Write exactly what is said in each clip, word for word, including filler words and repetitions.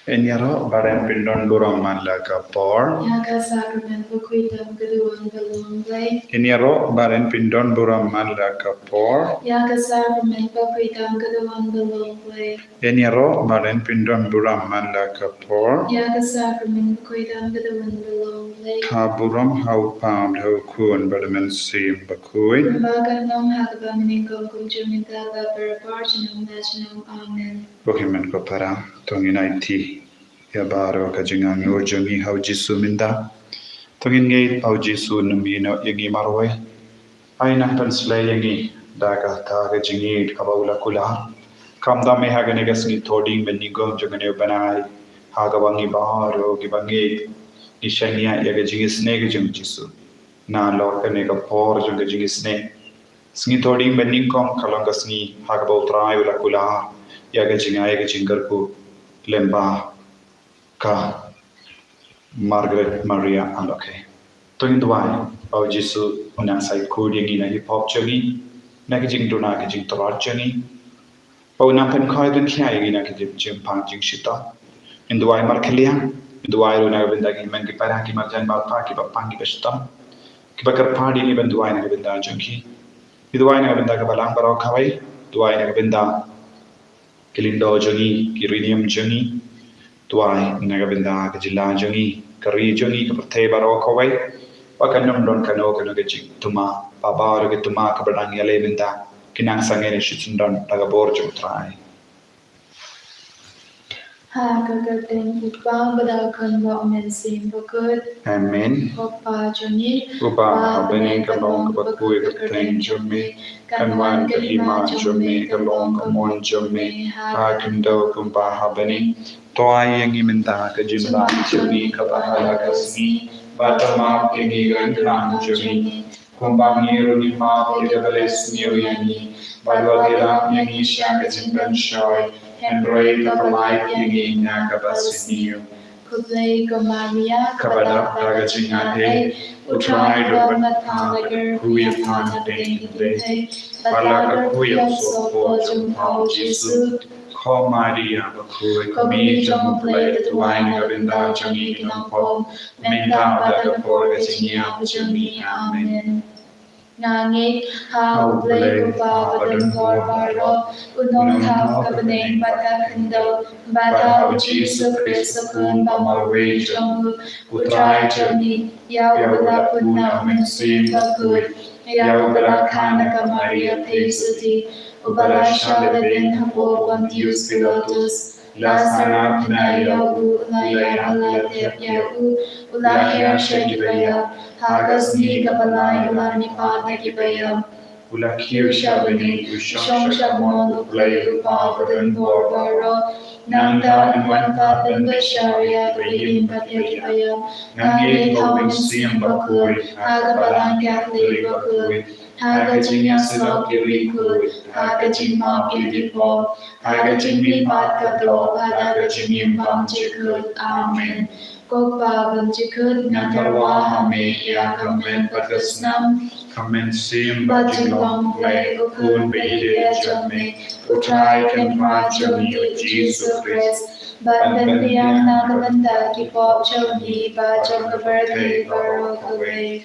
Ngin ïaroh bad ngin pyndon burom man la ka por. Ïa ka sakramen bakhuid tam ka duwan ba long Blei. Ngin ïaroh bad ngin pyndon burom man la ka por. Ïa ka sakramen bakhuid tam ka duwan ba long Blei. Ngin ïaroh bad ngin pyndon burom man la ka por. Ïa ka sakramen bakhuid tam ka duwan ba long Blei. Ka burom ha u Kpa, ha u Khun bad ha u Mynsiem Bakhuid. Kumba ka long ha kaba mynnyngkong, kumjuh mynta bad barabor junom la junom. Amen. Ko hynmen ko para, to ngin aiti ïa baroh ka jingangnud jong ngi ha u Jisu mynta. To ngin ngeit ba u Jisu un ïehnoh ïa ngi marwei. Ai nang pynslei ïa ngi da kata ka jingngeit kaba u la kular. Kumta me ha kane ka sngi Thohdieng ba nyngkong jong kane u bnai, ha kaba ngi baroh kiba ngeit ngi shaniah ïa ka jingisynei ka jong u Jisu. Nalor kane ka por jong ka jingisynei, sngi Thohdieng ba nyngkong ka long ka sngi ha kaba u Trai u la kular ïa ka jingai ka jingkyrkhu lyngba ka Margaret Maria Alaukay. To ngin duwai ba u Jisu un nang sait khuid ïa ngi na ki pop jong ngi, na ki jingduna ki jingtlot jong ngi, ba un nang pynkhoi pynkhia ïa ngi na ki jingpang jingshitom. Ngin duwai markhlieh, ngin duwai ruh na ka bynta ki hynmen ki para, ki marjan marpa, kiba pang kiba shitom, kiba kyrpad ïa ngi ban duwai na ka bynta jong ki. Ngin duwai na ka bynta ka balang baroh kawei, duwai na ka bynta ki lyngdoh jong ngi, ki riewniam jong ngi. Duwai na ka bynta ka jylla jong ngi, ka ri jong ngi, ka pyrthei baroh kawei, ba kan ym don kano kano ka jingthmu, ba baroh ki thmu kaba dang ïaleh mynta kin nang sangeh ne shisyndon da ka bor jong u Trai. Ha ka kyrteng u Kpa bad u Khun bad u Mynsiem Bakhuid. Amen. Ko Kpa jong ngi, uba ha bneng, ka long kaba khuid ka kyrteng jong me, kan wan ka hima jong me, ka long ka mon jong me ha ka khyndew kumba ha bneng. To ai ïa ngi mynta ka jingbam jong ngi kaba ha la ka sngi, bad to map ïa ngi ka kyrdan jong ngi, kumba ngi ruh ngi map ïa kiba leh sniew ïa ngi, bad wat ïarap ïa ngi sha ka jingpynshoi, hynrei to pyllait ïa ngi na kaba sniew. Khublei ko Maria, kaba dap da ka jingaiei, u Trai u don bad pha. La kyrkhu ïa pha na pdeng ki kynthei, bad la kyrkhu ïa u sohpop jong pha u Jisu. Ko Maria bakhuid, ko Kmie jong u Blei, to duwai na ka bynta jong ngi ki nongpop, mynta bad ha ka por ka jingïap jong ngi. Amen. Nga ngeit ha u Blei u Kpa badonbor baroh, u nongthaw ka bneng bad ka khyndew, bad ha u Jisu Khrist u Khun ba marwei jong u, u Trai jong ngi. Ïa u ba la pun na u Mynsiem Bakhuid, ïa u ba la kha na ka Maria Theisotti, u ba la shah lade hapoh Pontius Pilatus, la sngap na ïa u, la ïap, la tep ïa u, u la hiar sha kiba ïap, ha ka sngi kaba lai u la mihpat na kiba ïap, u la kiew sha bneng, u shong sha mon u Blei u Kpa badonbor baroh. Nangta un wan pat ban bishar ïa kiba ïeit bad ïa kiba ïap. Nga ngeit ha u Mynsiem Bakhuid, ha ka Balang Katholik bakhuid, ha ka jingïasyllok ki riewkhuid, ha ka jingmap ïa ki pop, ha ka jingmihpat ka doh, ha ka jingim bymjukut. Amen. Ko Kpa bymjukut, nga tyrwa ha me ïa ka met bad ka snam, ka mynsiem bad jinglong Blei, u Khun baieit jong me, u Trai Kynrad jong ngi u Jisu Khrist, ban pynbiang na ka bynta ki pop jong ngi bad jong ka pyrthei baroh kawei.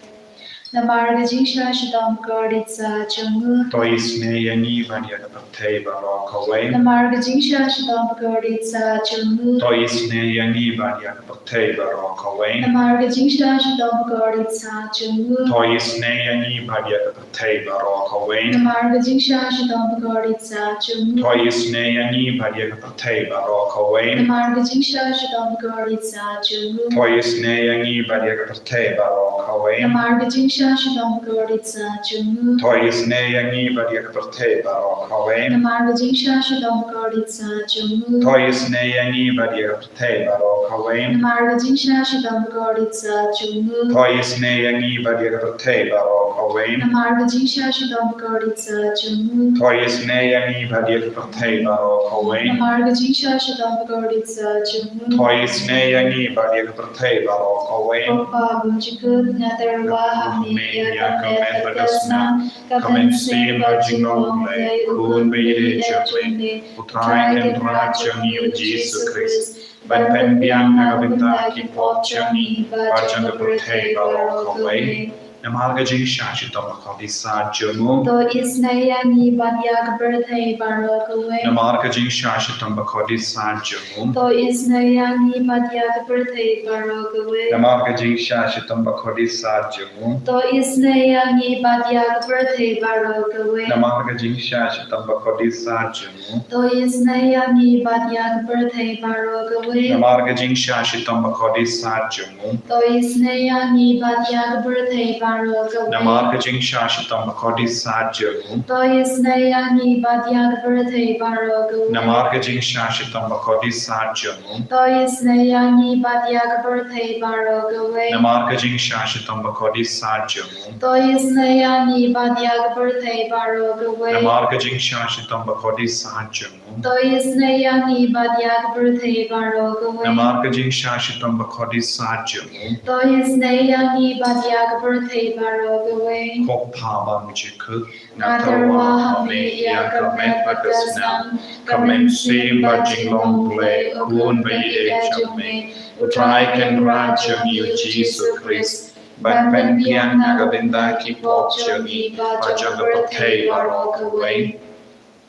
Namar ka jingshah shitom kordit sah jong u, to isynei ïa ngi bad ïa ka pyrthei baroh kawei. Namar ka jingshah shitom kordit sah jong u, to isynei ïa ngi bad ïa ka pyrthei baroh kawei. Namar ka jingshah shitom kordit sah jong u, to isynei ïa ngi bad ïa ka pyrthei baroh kawei. Namar ka jingshah shitom kordit sah jong u, to isynei ïa ngi bad ïa ka pyrthei baroh kawei. Namar ka jingshah shitom kordit sah jong u, to isynei ïa ngi bad ïa ka pyrthei baroh kawei. Namar ka jingshah shitom kordit sah jong u, to isynei ïa ngi bad ïa ka pyrthei baroh kawei. Namar ka jingshah shitom kordit sah jong u, to isynei ïa ngi bad ïa ka pyrthei baroh kawei. Namar ka jingshah shitom kordit sah jong u, to isynei ïa ngi bad ïa ka pyrthei baroh kawei. Namar ka jingshah shitom kordit sah jong u, to isynei ïa ngi bad ïa ka pyrthei baroh kawei. Namar ka jingshah shitom kordit sah jong u, to isynei ïa ngi bad ïa ka pyrthei baroh kawei. Ko Kpa bymjukut, nga tyrwa ha me me ïa ka met bad ka snam, ka mynsiem bad jinglong U Blei, U Khun bad ïa ka jong me, U Trai Kynrad jong ngi U Jisu Khrist, ban pynbiang na ka bynta ki pop jong ngi bad jong ka pyrthei baroh kawei. Namar ka jingshah shitom bakordit sat jong u. To isynei ïa ngi bad ïa ka pyrthei baroh kawei. Namar ka jingshah shitom bakordit sat jong u. To isynei ïa ngi bad ïa ka pyrthei baroh kawei. Namar ka jingshah shitom bakordit sat jong u. To isynei ïa ngi bad ïa ka pyrthei baroh kawei. Namar ka jingshah shitom bakordit sat jong u. To isynei ïa ngi bad ïa ka pyrthei baroh kawei. Namar ka jingshah shitom bakordit sat jong u. To isynei ïa ngi bad ïa ka pyrthei baroh kawei. Namar ka jingshah shitom bakordit sat jong u. To isynei ïa ngi bad ïa ka pyrthei baroh kawei. Namar ka jingshah shitom bakordit sat jong u. To isynei ïa ngi bad ïa ka pyrthei baroh kawei. Namar ka jingshah shitom bakordit sat jong u. To isynei ïa ngi bad ïa ka pyrthei baroh kawei. Namar ka jingshah shitom bakordit sat jong u. To isynei ïa ngi bad ïa ka pyrthei baroh kawei. Namar ka jingshah shitom bakordit sat jong u. To isynei ïa ngi bad ïa ka pyrthei baroh kawei. Ko Pa ba mynjur kut, nga tyrwa ha me ïa ka met bad ka snam, ka mynsiem bad jinglong U Blei, U Khun bad ïa ka jong me, U Trai Kynrad jong ngi U Jisu Khrist, ban pynbiang na ka bynta ki pop jong ngi bad jong ka pyrthei baroh kawei.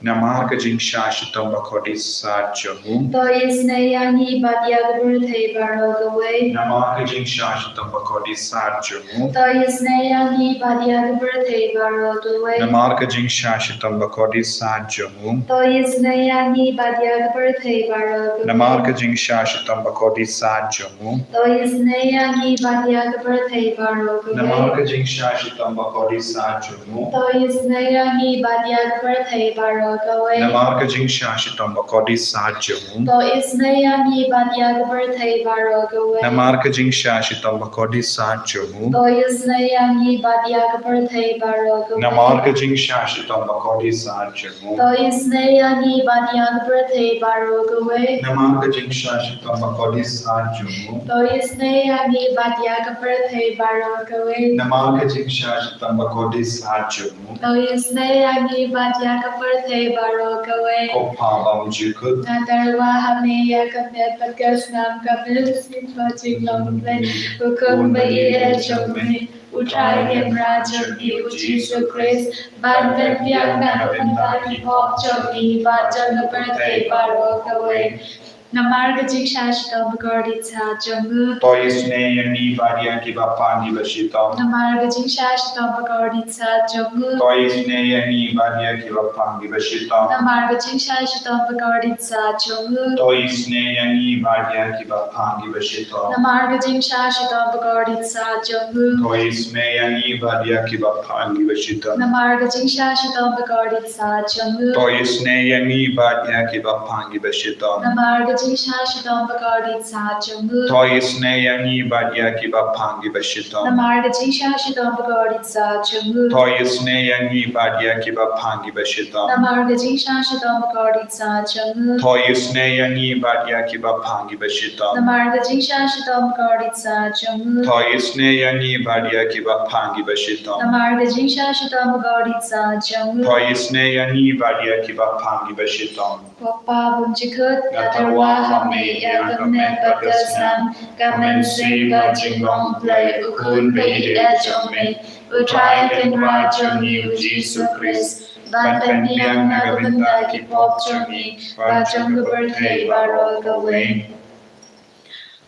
Namar ka jingshah shitom bakordit sat jong u. To isynei ïa ngi bad ïa ka pyrthei baroh kawei. Namar ka jingshah shitom bakordit sat jong u. To isynei ïa ngi bad ïa ka pyrthei baroh kawei. Namar ka jingshah shitom bakordit sat jong u. To isynei ïa ngi bad ïa ka pyrthei baroh kawei. Namar ka jingshah shitom bakordit sat jong u. To isynei ïa ngi bad ïa ka pyrthei baroh kawei. Namar ka jingshah shitom bakordit sat jong u. To isynei ïa ngi bad ïa ka pyrthei baroh kawei. Namar ka jingshah shitom bakordit sat jong u. To isynei ïa ngi bad ïa ka pyrthei baroh kawei. Namar ka jingshah shitom bakordit sat jong u. To isynei ïa ngi bad ïa ka pyrthei baroh kawei. Namar ka jingshah shitom bakordit sat jong u. To isynei ïa ngi bad ïa ka pyrthei baroh kawei. Namar ka jingshah shitom bakordit sat jong u. To isynei ïa ngi bad ïa ka pyrthei baroh kawei. Namar ka jingshah shitom bakordit sat jong u. To isynei ïa ngi bad ïa ka pyrthei baroh kawei. Ko Pa ba mynjur kut, nga tyrwa ha me ïa ka met bad ka snam, ka mynsiem bad jinglong U Blei, U Khun bad ïa ka jong me, U Trai Kynrad jong ngi U Jisu Khrist, ban pynbiang na ka bynta ki pop jong ngi bad jong ka pyrthei baroh kawei. Namar ka jingshah shitom bakordit sat jong u. To isynei ïa ngi bad ïa kiba pang kiba shitom. Namar ka jingshah shitom bakordit sat jong u. To isynei ïa ngi bad ïa kiba pang kiba shitom. Namar ka jingshah shitom bakordit sat jong u. To isynei ïa ngi bad ïa kiba pang kiba shitom. Namar ka jingshah shitom bakordit sat jong u. To isynei ïa ngi bad ïa kiba pang kiba shitom. Namar ka jingshah shitom bakordit sat jong u. To isynei ïa ngi bad ïa kiba pang kiba shitom. Namar ka jingshah shitom bakordit sat jong u. To isynei ïa ngi bad ïa kiba pang kiba shitom. Namar ka jingshah shitom bakordit sat jong u. To isynei ïa ngi bad ïa kiba pang kiba shitom. Namar ka jingshah shitom bakordit sat jong u. To isynei ïa ngi bad ïa kiba pang kiba shitom. Namar ka jingshah shitom bakordit sat jong u. To isynei ïa ngi bad ïa kiba pang kiba shitom. Namar ka jingshah shitom bakordit sat jong u. To isynei ïa ngi bad ïa kiba pang kiba shitom. Ko Pa ba mynjur kut, nga tyrwa ha me ïa ka met bad ka snam, ka mynsiem bad jinglong U Blei, U Khun bad ïa ka jong me, U Trai Kynrad jong ngi U Jisu Khrist, ban pynbiang na ka bynta ki pop jong ngi bad jong ka pyrthei baroh kawei.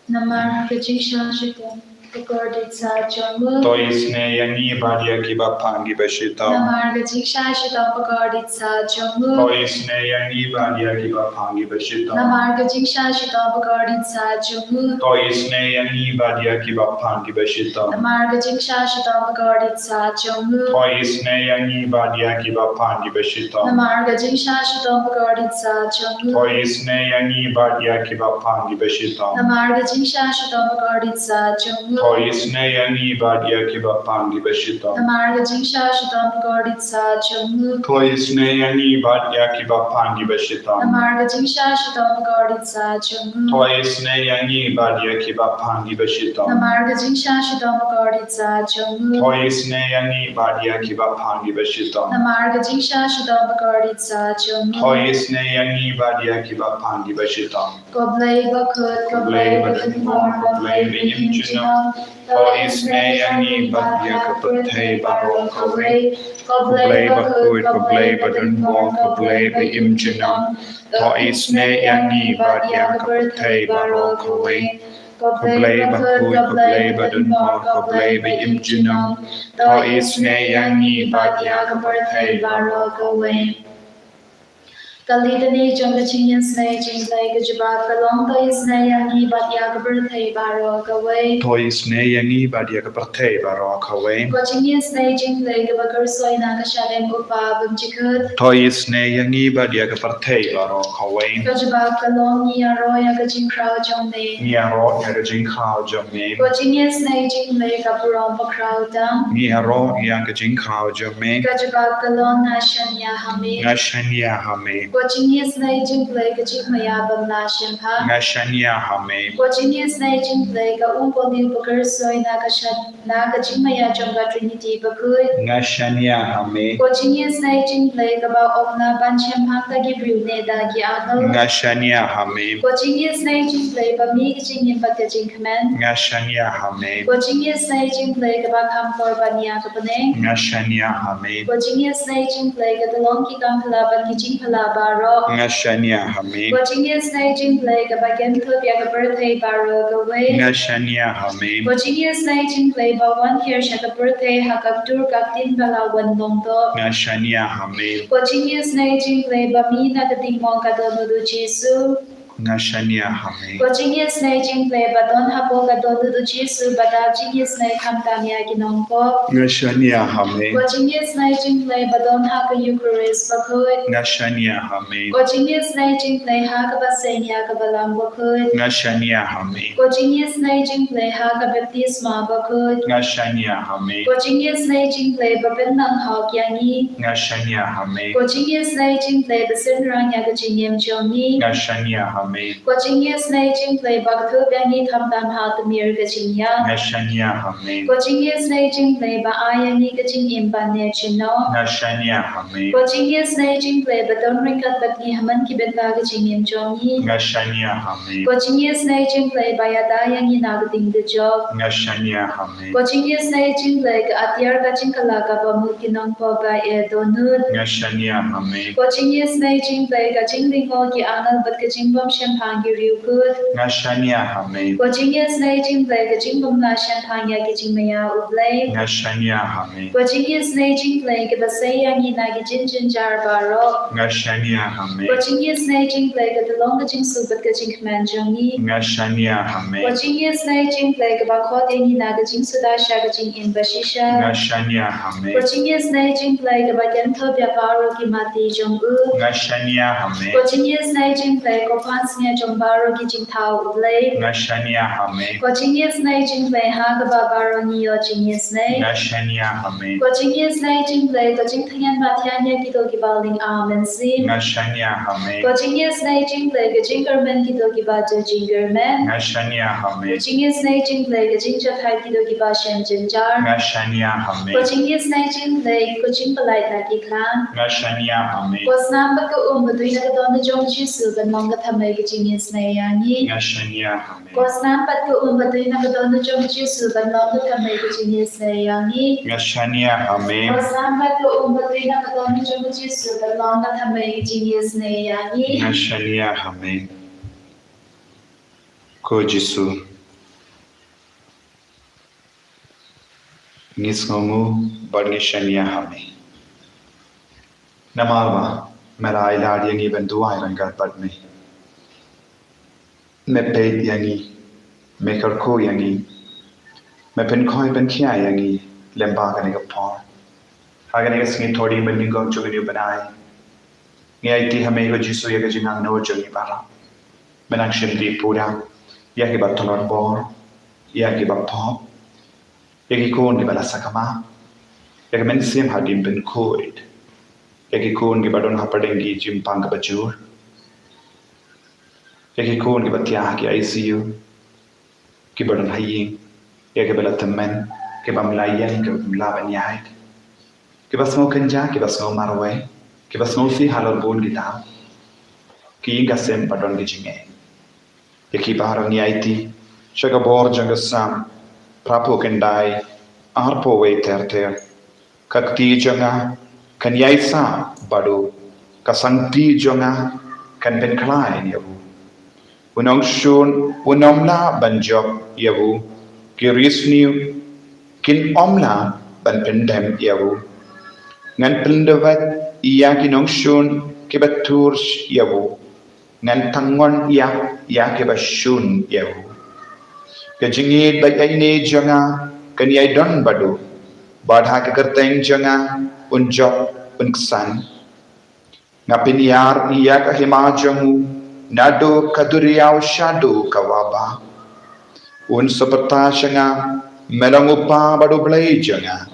Namar ka jingshah shitom bakordit sat jong u. To isynei ïa ngi bad ïa kiba pang kiba shitom. Namar ka jingshah shitom bakordit sat jong u. To isynei ïa ngi bad ïa kiba pang kiba shitom. Namar ka jingshah shitom bakordit sat jong u. To isynei ïa ngi bad ïa kiba pang kiba shitom. Namar ka jingshah shitom bakordit sat jong u. To isynei ïa ngi bad ïa kiba pang kiba shitom. Namar ka jingshah shitom bakordit sat jong u. To isynei ïa ngi bad ïa kiba pang kiba shitom. Namar ka jingshah shitom bakordit sat jong u. To isynei ïa ngi bad ïa kiba pang kiba shitom. Namar ka jingshah shitom ka kordit sah jong u. To isynei ïa ngi bad ïa kiba pang kiba shitom. Namar ka jingshah shitom ka kordit sah jong u. To isynei ïa ngi bad ïa kiba pang kiba shitom. Namar ka jingshah shitom ka kordit sah jong u. To isynei ïa ngi bad ïa kiba pang kiba shitom. Namar ka jingshah shitom ka kordit sah jong u. To isynei ïa ngi bad ïa kiba pang kiba shitom. Ko Blei bakhuid, ko Blei badonbor, ko Blei ba im junom. To isynei ïa ngi bad ïa ka pyrthei baroh kawei. Ko Blei bakhuid, ko Blei badonbor, ko Blei ba im junom. To isynei ïa ngi bad ïa ka pyrthei baroh kawei. Ko Blei bakhuid, ko Blei badonbor, ko Blei ba im junom. To isynei ïa ngi bad ïa ka pyrthei baroh kawei. Ka litany jong ka jingïasynei jong u Blei ka jubab ka long: To isynei ïa ngi bad ïa ka pyrthei baroh kawei. To isynei ïa ngi bad ïa ka pyrthei baroh kawei. Ka jingïasynei jong u Blei kaba kyrsoi na ka shalem u Pa bymjukut. To isynei ïa ngi bad ïa ka pyrthei baroh kawei. Ka jubab ka long: Ngi ïaroh ïa ka jingkhraw jong me. Ngi ïaroh ïa ka jingkhraw jong me. Ka jingïasynei jong u Blei ka burom bakhraw tam. Ngi ïaroh ïa ka jingkhraw jong me. Ka jubab ka long: Nga shaniah ha me. Nga shaniah ha me. Ka jingïasynei jong u Blei ka jingmaïa bym lah shemphang. Nga shaniah ha me. Ka jingïasynei jong u Blei ka um u Blei ba kyrsoi na ka sha-, na ka jingmaïa jong ka Trinity bakhuid. Nga shaniah ha me. Ka jingïasynei jong u Blei kaba ym lah ban shemphang da ki briew ne da ki angel. Nga shaniah ha me. Ka jingïasynei jong u Blei ba mih ka jingim bad ka jingkmen. Nga shaniah ha me. Ka jingïasynei jong u Blei kaba kham kor ban ïa ka bneng. Nga shaniah ha me. Ka jingïasynei jong u Blei ka tyllong ki kam phylla bad ki jingphylla baroh. Nga shaniah ha me. Ka jingïasynei jong u Blei kaba kynthup ïa ka pyrthei baroh kawei. Nga shaniah ha me. Ka jingïasynei jong u Blei ba wan hiar sha ka pyrthei ha ka ktur ka ktien ba la wan long doh. Nga shaniah ha me. Ka jingïasynei jong u Blei ba mih na ka diengmong ka don u Jisu. Nga shaniah ha me. Ka jingïasynei jong u Blei ba don hapoh ka don u Jisu ba da jingïasynei khamtam ïa ki nongpop. Nga shaniah ha me. Ka jingïasynei jong u Blei ba don ha ka Eukharist bakhuid. Nga shaniah ha me. Ka jingïasynei jong u Blei ha kaba seng ïa ka Balang bakhuid. Nga shaniah ha me. Ka jingïasynei jong u Blei ha ka baptisma bakhuid. Nga shaniah ha me. Ka jingïasynei jong u Blei ba pynlong hok ïa ngi. Nga shaniah ha me. Ka jingïasynei jong u Blei ba synran ïa ka jingim jong ngi. Nga shaniah ha me. Ka jingïasynei jong u Blei ba kynthup ïa ngi khamtam ha u tmier ka jingïap. Nga shaniah ha me. Ka jingïasynei jong u Blei ba ai ïa ngi ka jingim ban ïeit jingmut. Nga shaniah ha me. Ka jingïasynei jong u Blei ba don ryngkat bad ngi ha man ki bynta ka jingim jong ngi. Nga shaniah ha me. Ka jingïasynei jong u Blei ba ïada ïa ngi na ka ding dujok. Nga shaniah ha me. Ka jingïasynei jong u Blei ka atiar ka jingkylla kaba mut ki nongpop ba ïeit dohnud. Nga shaniah ha me. Ka jingïasynei jong u Blei ka jinglyngngoh ki angel bad ka jingbymshemphang ki riewkhuid. Nga shaniah ha me. Ka jingïasynei jong u Blei ka jingbymlah shemphang ïa ki jingmaïa u Blei. Nga shaniah ha me. Ka jingïasynei jong u Blei kaba sei ïa ngi na ki jingjynjar baroh. Nga shaniah ha me. Ka jingïasynei jong u Blei ka tyllong ka jingsuk bad ka jingkmen jong ngi. Nga shaniah ha me. Ka jingïasynei jong u Blei kaba khot ïa ngi na ka jingsuda sha ka jingim bashisha. Nga shaniah ha me. Ka jingïasynei jong u Blei kaba kynthup ïa baroh ki mati jong u. Nga shaniah ha me. Ka jingïasynei jong u Blei ka pansngiat jong baroh ki jingthaw u Blei. Nga shaniah ha me. Ka jingïasynei jong u Blei ha kaba baroh ngi ïoh jingïasynei. Nga shaniah ha me. Ka jingïasynei jong u Blei ka jingthngan ba thiang ïa kito kiba lyngba mynsiem. Nga shaniah ha me. Ka jingïasynei jong u Blei ka jingkyrmen kito kiba duh jingkyrmen. Nga shaniah ha me. Ka jingïasynei jong u Blei ka jingjahthait kito kiba shem jynjar. Nga shaniah ha me. Ka jingïasynei jong u Blei ka jingpyllait na ki khlam. Nga shaniah ha me. Ka snam bad ka um ba dei na ka dohnud jong u Jisu ban long ka thymmei ka jingïasynei ïa ngi. Nga shaniah ha me. Ka snam bad ka um ba dei na ka dohnud jong u Jisu ban long ka thymmei ka jingïasynei ïa ngi. Nga shaniah ha me. Ka snam bad ka um ba dei na ka dohnud jong u Jisu ban long ka thymmei ka jingïasynei ïa ngi. Nga shaniah ha me. Ko Jisu, ngi sngewnguh bad ngi shaniah ha me. Namar ba me la ai lad ïa ngi ban duwai ryngkat bad me. Me peit ïa ngi, me kyrkhu ïa ngi, me pynkhoi pynkhia ïa ngi lyngba kane ka por. Ha kane ka sngi Thohdieng Banyngkong jong une u bnai, ngi aiti ha me ko Jisu ïa ka jingangnud jong ngi baroh. Me nang shim dih pura ïa kiba tlot bor, ïa kiba pop, Ïa ki khun kiba la sakma, ïa ka mynsiem hadien pynkhuid, ïa ki khun kiba don hapdeng ki jingpang kaba jur, ïa ki khun kiba thiah ha ki I C U, kiba don ha ïing, ïa kiba la tymmen, kiba ym lah ïeng, kiba ym lah ban ïaid, kiba sngew kynja, kiba sngew marwei, kiba sngewsih halor bun ki daw, ki ïing ka sem ba don ki jingeh. Ïa ki baroh ngi aiti sha ka bor jong ka Salm phra phew khyndai, arphew wei ter ter. Ka kti jong nga kan ïaisah bad u, ka sangti jong nga kan pynkhlaiñ ïa u. U nongshun un ym lah ban jop ïa u, ki riewsniew kin ym lah ban pyndem ïa u. Ngan pyndwet ïa ki nongshun kiba tur ïa u, ngan tangoi ïa, ïa kiba shun ïa u. Ka jingïeit bad ka ïeit jong nga kan ïai don bad u, bad ha ka kyrteng jong nga un jop, un ksan. Nga pynïar ïa ka hima jong u naduh ka duriaw shaduh ka wabah. Un sa pyrta sha nga, me long u Pa bad u Blei jong nga,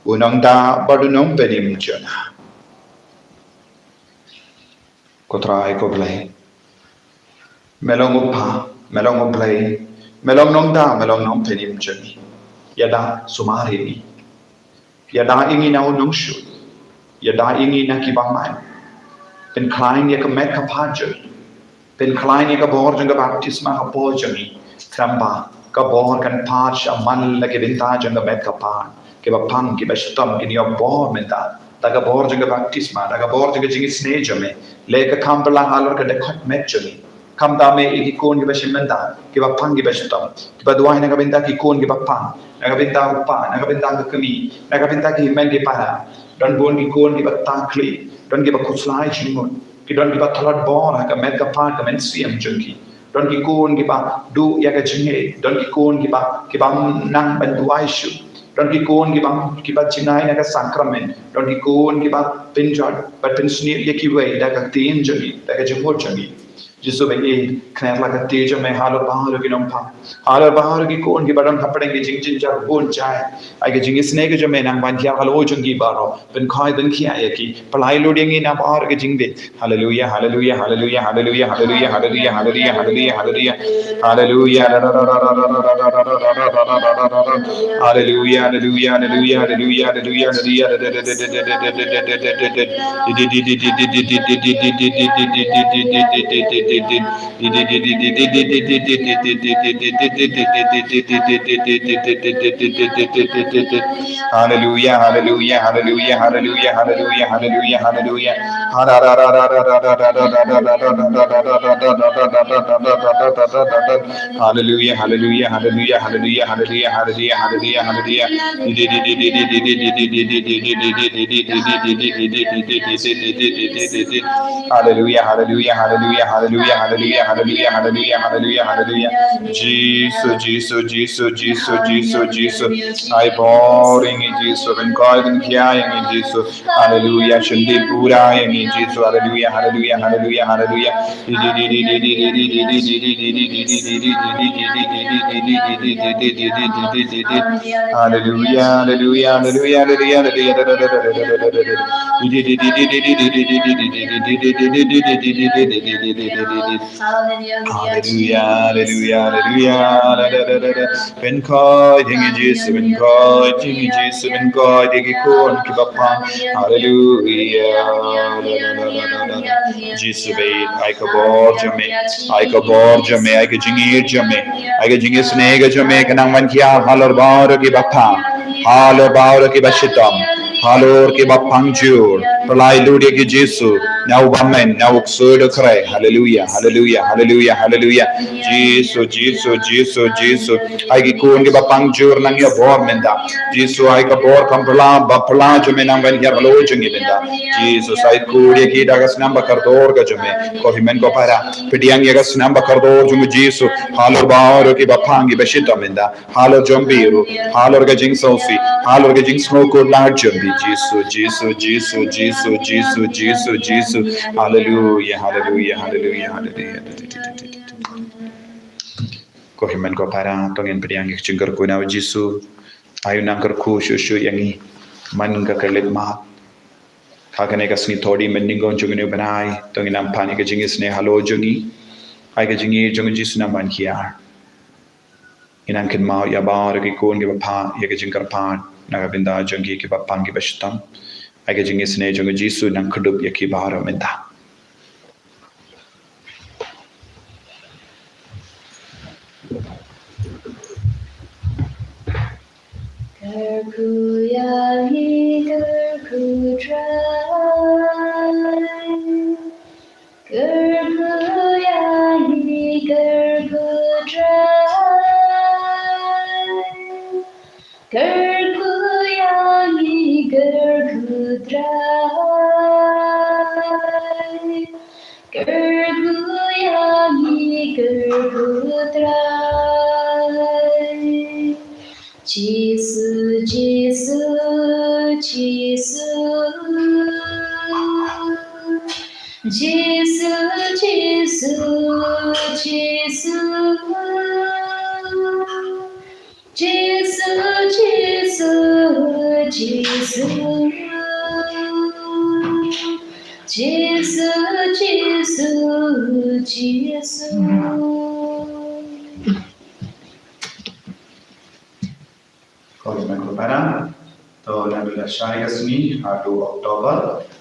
u Nongdah bad u Nongpynim jong nga. Ko Trai ko Blei, me long u Pa, me long u Blei, me long Nongdah, me long Nongpynim jong ngi. Ïada sumar ïa ngi, ïada ïa ngi na u nongshun, ïada ïa ngi na ki bymman. Pynkhlaiñ ïa ka met ka phad jong ngi, pynkhlaiñ ïa ka bor jong ka baptisma hapoh jong ngi. Khnang ba ka bor kan phad sha man la ki bynta jong ka met ka phad. Kiba pang kiba shitom kin ïoh bor mynta da ka bor jong ka baptisma, da ka bor jong ka jingisynei jong me. Leh ka kam pynlang halor ka dkhot met jong ngi. Khamtam ïa ki khun kiba shim bynta, kiba pang kiba shitom, kiba duwai na ka bynta ki khun kiba pang, na ka bynta u kpa, na ka bynta ka kmie, na ka bynta ki hynmen ki para. Don bun ki khun kiba tang khlieh, don kiba khuslai jingmut, ki don kiba tlot bor ha ka met ka phad ka mynsiem jong ki. Don ki khun kiba duh ïa ka jingngeit, don ki khun kiba, kiba nang ban duwai shuh. Don ki khun kiba, kiba jingai na ka sakramen, don ki khun kiba pynjot bad pynsniew ïa kiwei da ka ktien jong ngi, da ka jingmut jong ngi. Jisu ba ïeit, kner la ka kti jong me halor baroh ki nongpang, halor baroh ki khun kiba don hapdeng ki jingjynjar bun jait. Ai ka jingisynei ka jong me nang ban hiar halor jong ki baroh. Pynkhoi pynkhia ïa ki. Pynlait lut ïa ngi na baroh ki jingdih. Haleluya, haleluya, haleluya, haleluya, haleluya, haleluya, haleluya, haleluya, haleluya. Haleluya, haleluya, haleluya, haleluya, haleluya, haleluya. Haleluya, haleluya, haleluya, haleluya, haleluya, haleluya, haleluya, haleluya. Haleluya, haleluya, haleluya, haleluya, haleluya, haleluya, haleluya, haleluya, haleluya. Haleluya, haleluya, haleluya, haleluya, haleluya, haleluya, haleluya, haleluya, haleluya. Jisu, Jisu, Jisu, Jisu, Jisu, Jisu. Ai bor ïa ngi Jisu, pynkhoi pynkhia ïa ngi Jisu. Haleluya, shim dih pura ïa ngi Jisu. Haleluya, haleluya, haleluya, haleluya. Haleluya, haleluya, haleluya, haleluya, haleluya, haleluya. Haleluya, haleluya, haleluya, haleluya, haleluya. Pynkhoi ïa ngi Jisu, pynkhoi ïa ngi Jisu, pynkhoi ïa ki khun kiba pang. Haleluya. Jisu bad ai ka bor jong me, ai ka bor jong me, ai ka jingïeit jong me, ai ka jingisynei ka jong me, ka nang ban hiar halor baroh kiba pang, halor baroh kiba shitom, halor kiba pang jur. Pynlait lut ïa ki Jisu, na u bymman, na u ksuid u khrei. Haleluya, haleluya, haleluya, haleluya. Jisu, Jisu, Jisu, Jisu. Ai ki khun kiba pang jur nang ïa bor mynta. Jisu ai ka bor kam pla, ba pla jong me nang ban hiar halor jong ngi mynta. Jisu ai khun ïa ki da ka snam ba kordor ka jong me. Ko hynmen ko para, pdiang ïa ka snam ba kordor jong me Jisu. Halor baroh kiba pang kiba shitom mynta. Halor jong phi ruh, halor ka jingsngewsih, halor ka jingsngewkhuslai jong phi Jisu, Jisu, Jisu, Jisu, Jisu, Jisu. Haleluya, haleluya, haleluya, haleluya. Ko hynmen ko para, to ngin pdiang ïa ka jingkyrkhu na u Jisu. Ai u nang kyrkhu shuh shuh ïa ngi man ka khyllipmat. Ha kane ka sngi Thohdieng mynnyngkong jong une u bnai, to ngin nang pan ïa ka jingisynei halor jong ngi. Ai ka jingïeit jong u Jisu nang ban hiar. Ngin nang kynmaw ïa baroh ki khun kiba phah ïa ka jingkyrpad na ka bynta jong ki kiba pang kiba shitom. Ai ka jingisynei jong u Jisu nang kdup ïa ki baroh mynta. Kyrkhu ïa ngi, kyrkhu Trai. Kyrkhu ïa ngi, kyrkhu Trai. Kyrkhu ïa ngi, kyrkhu Trai. Kyrkhu ïa ngi, kyrkhu Trai. Jisu, Jisu, Jisu. Jisu, Jisu, Jisu. Jisu, Jisu, Jisu. Jisu, Jisu, Jisu. Khublei shibun para. To naduh lashai ka sngi haduh October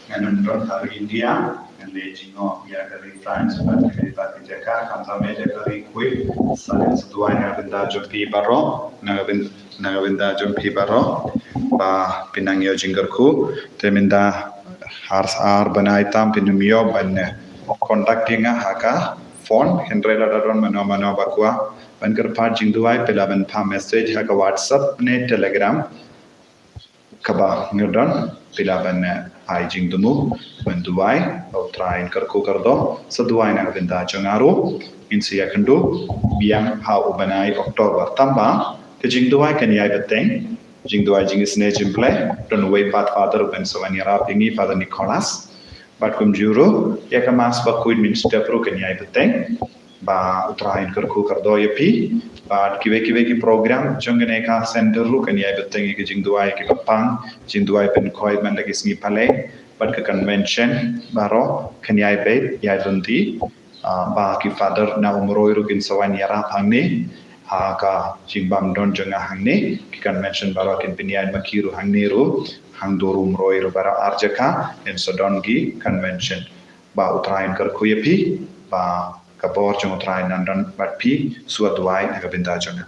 ngan ym don ha ri India, ngan leit jngoh ïa ka ri France bad ka ri bad ka jaka, khamtam ïa ka ri Kuwait. Sa ngan sa duwai na ka bynta jong phi baroh, na ka byn-, na ka bynta jong phi baroh ba phin nang ïoh jingkyrkhu. Te mynta ar, ar bnai tam phin ym ïoh ban, eh, contact ïa nga ha ka phone, hynrei lada don mano mano ba kwah ban kyrpad jingduwai, phi lah ban phah message ha ka WhatsApp ne Telegram kaba nga don, phi lah ban, eh, ai jingthmu ban duwai ba U Trai un kyrkhu kyrdoh. Sa duwai na ka bynta jong nga ruh, ngin sa ïakynduh biang ha u bnai October. Tangba ka jingduwai kan ïai bteng, jingduwai jingisynei jong U Blei, don uwei pat Father uban sa wan ïarap ïa ngi, Father Nicholas. Bad kumjuh ruh ïa ka Mass Bakhuid mynstep ruh kan ïai bteng. Ba U Trai un kyrkhu kyrdoh ïa phi. Bad kiwei kiwei ki program jong kane ka center ruh kan ïai bteng ïa ka jingduwai ïa kiba pang, jingduwai ban khoi man la ki sngi Palei. Bad ka convention baroh kan ïai beit, ïai lynti. Ah, ba ki Father na Umroi ruh kin sa wan ïarap hangne ha ka jingbam don jong nga hangne. Ki convention baroh kin pynïaid ma ki ruh hangne ruh, hangto ruh Umroi ruh, baroh ar jaka ngin sa don ki convention. Ba U Trai un kyrkhu ïa phi, ba ka bor jong U Trai un nang don bad phi. Sa duwai na ka bynta jong nga.